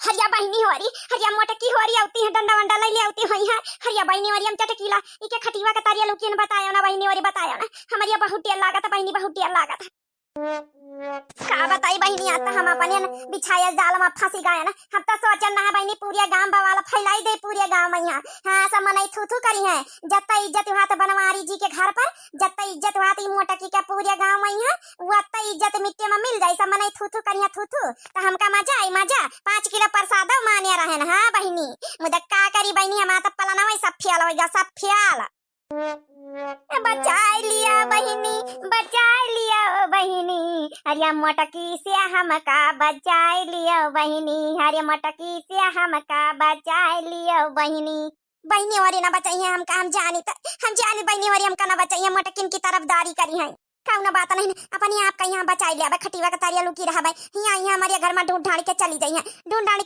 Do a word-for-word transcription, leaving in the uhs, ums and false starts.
हरिया बहिनी होरी, हरिया मोटकी होरी अउती है, डंडा वंडा लइ ले अउती होइहैं। हरिया बहिनी होरी हम चटकीला, इके खटिवा के तरिया लुकियन बतायो ना बहिनी होरी, बतायो ना। हमरिया बहुत डेर लागत है बहिनी, बहुत डेर लागत है। का बताई बहिनी, आज तो हम अपने न बिछाया जाल में फंसी गए ना। हम तो सोचन ना है बहिनी, पूरे गांव बवाल फैलाई दे पूरे गांव में यहाँ। हाँ, सब मनई थू थू करिहैं। जत्ता इज्जत हुआ तो बनवारी जी के घर पर, जत्ता इज्जत हुआ तो ई मोटकी के पूरे गांव में यहाँ, वत्ता इज्जत मिट्टी में मिल जाई। सब मनई थू थू करिहैं, थू थू। तो हमका मजा आई, मजा। पाँच किलो प्रसादो माने रहन, हाँ बहिनी। मुदा का करी बहिनी, हमार तो पलनवा सब फेल होइगा, सब फेल। बचाइ लिया बहिनी, बचाइ लिया ओ बहिनी, हरिया मोटकी से हमका बचाइ लिया बहिनी, हरिया मोटकी से हमका बचाइ लिया बहिनी। बहिनी होरी ना बचाइहैं हमका, हम जानी त, हम जानी बहिनी होरी हमका ना बचाइहैं, मोटकिन की तरफदारी करिहैं। कउनो बात नहीं, अपने आप का यहाँ बचाइ लेबे, खटिवा के तरिया लुकी रहबे, हियाँ, हियाँ हमरे घर में ढूंढ ढांड के चली जइहैं, ढूंढ ढांड